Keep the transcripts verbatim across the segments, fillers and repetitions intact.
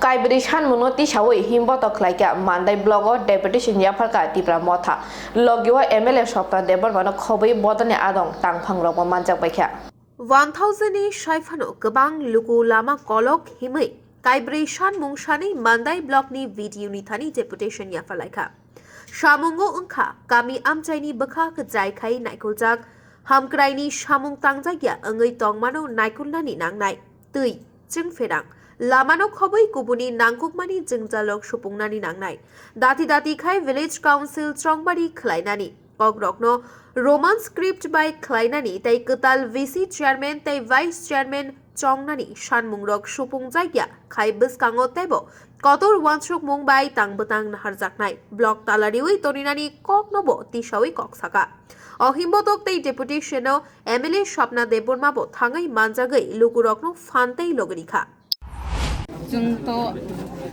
Kaibrwi sanmungno tisawi himbotok khlaikha Mandai blogo deputation yapharkha Tipra Motha. Logio M L A Swapna Debbarmano khobwi bodolni adong tangphangrokbo manjakbaikha. One thousand ni saiphano kwbang luku lama kolok himwi kaibrwi sanmung sani Mandai blockni video ni thani deputation yapharlaikha. Samungo wngkha kami amchaini bwkha kwchai khai naikuljak, hamkraini samung tangjakya wngwi tongmano naikulnani nangnai. Twi, chwngpherang, lamano khobwi kubuni nangkukmani jwngjalrok supungnani nangnai. Dati dati khai village council chongbari khlainani, kokrokno Roman script bai khlainani tei kwtal V C chairman tei vice chairman chongnani sanmungrok supungjakya khai bwskango teibo kotor uansukmung bai tang bwtang naharjaknai block talariwi toninani koknobo tisawi kok saka. O himbotok tei deputation-o M L A Swapna Debbarma bo thangwi manjagwi lukurokno phan tei logri kha. Chwng to,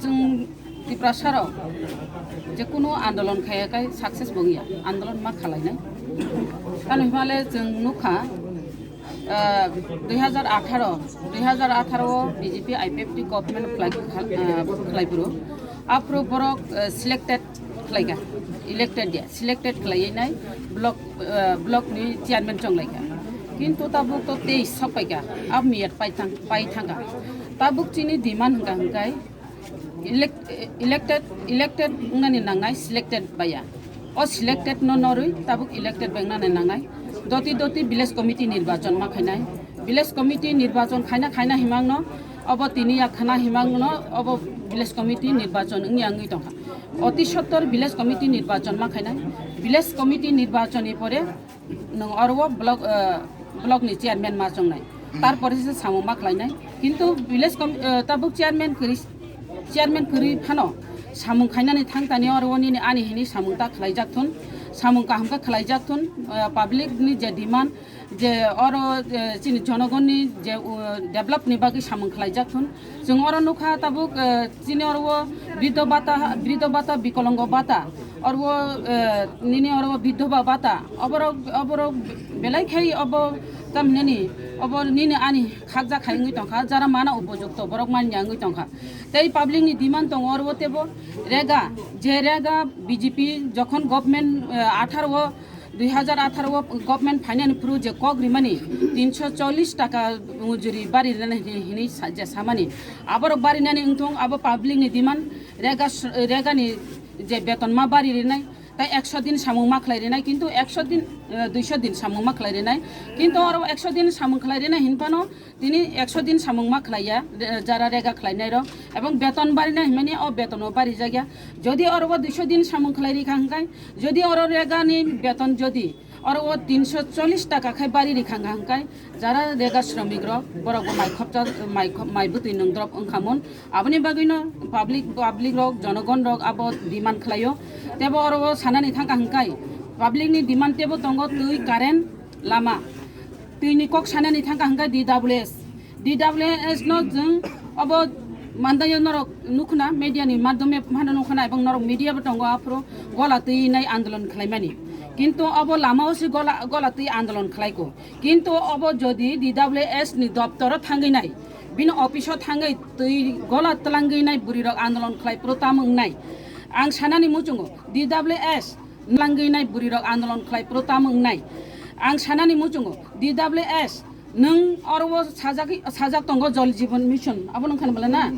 chwng Tiprasa rok je kunu andolon khaya kai success bo wngya, andolon ma khalainai. Kano himale chwng nukha, ah, dui hajar atharo, dui hajar atharo o B J P I P F T government khlai, ah, khlai phuru. Aphuru borok, ah, selected khlaika, elected ya, selected khlaiwi nai block, ah, block ni chairman chonglaika. Kintu tabuk to tei sok paika, ab miyat pai thang, pai thangka. Tabuk chini demand hwnkha hwnkhe elect-, elected, elected wngnani nangnai, selected baya. O selected no norwi tabuk elected bai wngnani nangnai. Doti doti village committee nirbachon ma khainai. Village committee nirbachon khaina khaina himangno obo tini ya khana himangno obo village committee nirbachon wngya wngwi tongkha. Oti sottor village committee nirbachon ma khainai. Village committee nirbachon ni pore nwng oro o block, eh, block ni chairman ma chongnai. Tarpore se samung ma khlainai. Kintu village com-, eh, tabuk chairman kwrwi, chairman kwrwi phano samung khainani thang tani oro o nini ani hini samung ta khlaijak thun, samung kaham khe khlaijak thun, eh, public ni je demand je oro, eh, chini jonogon ni je, uh, develop ni bagwi samung khlaijak thun. Chwng oro nukha tabuk, eh, chini oro o briddho bata, briddho bata, bikolongo bata, oro o, eh, nini oro o biddhoba bata, oborok, oborok belai khai obo tamhinani obo nini ani khakjak khai wngwi tongkha, jara mana upojukto borok manya wngwi tongkha. Tei public ni demand tongo oro o tebo rega, je rega B J P jokhon government, eh, atharo o, dui hajar atharo o government phainani phuru je kok rimani tinsho chollish taka mujuri bari rinani hini, hini sa-, je samani. Aborok barinani wngthong abo public ni demand, rega s-, rega ni je beton ma bari rinai, tai ekso din samung ma khlai rinai, kintu ekso din, eh, duiso din samung ma khlai rinai. Kintu oro ekso din samung khlai rinai hinphano tini ekso din samung ma khlaiya, re-, jara rega khlainairok, ebong beton barina himani o beton o barijakya. Jodi oro o duiso din samung khlai rikha hwnkhe, jodi oro rega ni beton jodi oro o tinsho chollish taka khai bari rikha hwnkhe, jara rega shramik rok borok bo mai khopcha, mai khop-, mai bwtwi nung drop wngkha mun. Aboni bagwino public, public rok, jonogon rok abo demand khlaio. Tebo oro o sanani thangkha hwnkhe, public ni demand tebo tongo twi, current, lama. Twini kok sanani thangkha hwnkhe D W S. D W S no jwng obo mandaio norok nukhna, media ni madhyome phano nukhna, ebong norok media bo tongo aphuru gola twi nai andolon khlaimani. Kintu obo lama o se gola, gola twi andolon khlaiko. Kintu obo jodi D W S ni doptoro thangwi nai, bini office o thangwi twi gola twlangwi nai bwrwi rok andolon khlai phuru tamo wngnai. Ang sanani muchungo D W S langwi nai bwrwi rok andolon khlai phuru tamo wngnai. Ang sanani muchungo D W S nwng oro o sajak, sajak tongo Jal Jeevan Mission, abo nung khan bwle na?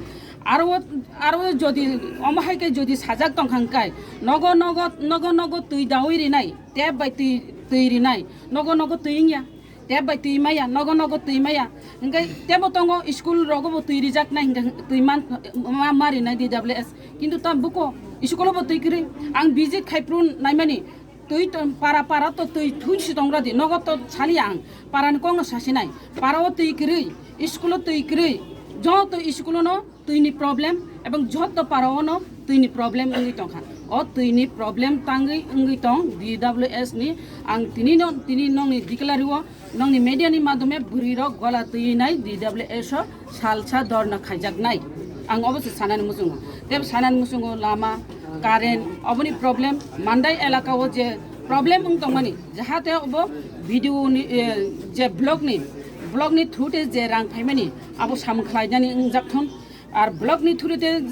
Aro o, aro o jodi omo hai khe jodi sajak tong kha hwnkhe nogo, nogo, nogo, nogo twi dawi rinai, tap bai twi, twi rinai, nogo, nogo twi wngya. Tap bai twi maya, nogo nogo twi maya. Hingke tebo tongo school rogo bo twi rijak nai hingke twi man, ma, ma rinai D W S. Kintu tam buko school bo twi kwrwi. Ang visit khai phuru naimani twi to para para to twi thwi si tongra di. Nogo to sali ang para ni kok no sasi nai. Para o twi kwrwi, school o twi kwrwi. Joto school o no twi ni problem, ebong joto para o no twi ni problem wngwi tongkha. O twi ni problem tangwi wngwi tong D W S ni, ang tini no, tini nong ni declare o, nong ni media ni madhyome bwrwi rok gola twi nai D W S o salsa dhorna khaijak nai. Ang obo se sanani muchungo. Tebo sanani muchungo lama, current, oboni problem, Mandai elaka o je problem wng tongmani, jahate obo B D O ni, eh, je block ni, block ni through te je rang phaimani, abo samung khlainani wngjak thun. Ar block ni through te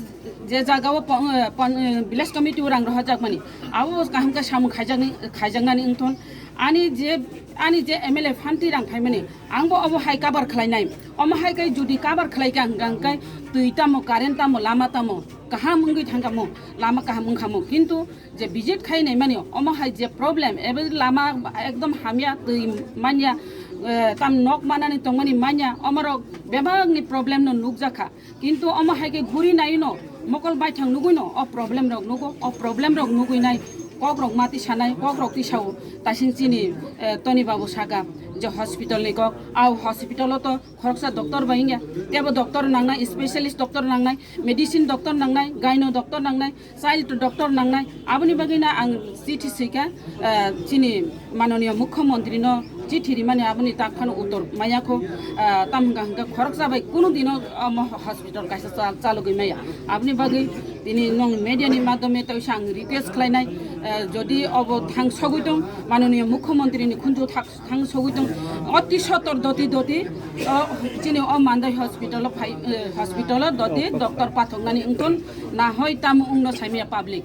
je jaga o pon-, pon-, village committee o rang rohorjak mani, abo kaham khe samung khaijakni, khaijaknani wngthon. Ani je, ani je M L A phanti rang phaimani, ang bo obo hai cover khlainai. Omo hai khe jodi cover khlai kha hwnkha hwnkhe twi tamo, current tamo, lama tamo kaham wngwi thangkha mo, lama kaham wngkha mo. Kintu je visit khai nai mani, omo hai je problem, ebe lama ekdom hamya, twi manya, eh, tam nok manani tongmani manya, omorok bebakni problem no nukjakha. Kintu omo hai khe guri nai no, mokol baithang nugui no, o problem rok nugo, o problem rok nugui nai, kok rok mati sanai, kok rok tisao, tasing chini, eh, Tony Babu saka, je hospital ni kok, au hospital o to khoroksa doctor bai wngya, tebo doctor nangnai, specialist doctor nangnai, medicine doctor nangnai, gyno doctor nangnai, child doctor nangnai, aboni bagwi na ang chithi swikha, ah, chini manoniya mukhyamantri no chithi rimani aboni tak phano uttor maya kho, ah, tam hwnkha hwnkha khoroksa bai kunu dino omo hospital kaisa chal-, chalogwi maya. Aboni bagwi tini nong media ni madhyome tawisa ang request khlainai, ah, jodi obo thang sogwi tong manoniya mukhyamantri ni khunju thak thang sogwi tong, oti sotor doti doti, o, chini o Mandai hospital o phai, eh, hospital o doti doctor pathoknani wngthon, na hoi tamo wngno saimaya public.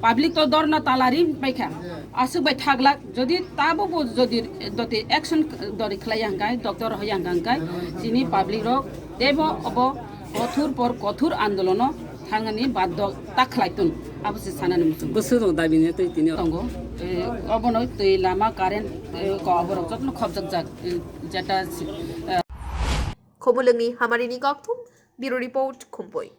Public to dorna talari paikha. Aswk bai thaglak, jodi tabo bo jodi doti action dori khlai yang kai, doctor hoi yang kai, chini public rok tebo obo kothur por kothur andolono thangani baddo ta khlai tun. Abo se sanani muchung. Bwswk rok dabi ne tei tini tongo. Eh, obono twi lama current, eh, ko oborok jotno khobjak jak, eh, jeta, eh, Khumulwngni Hamarini Kokthum, Bureau Report, Khumpui.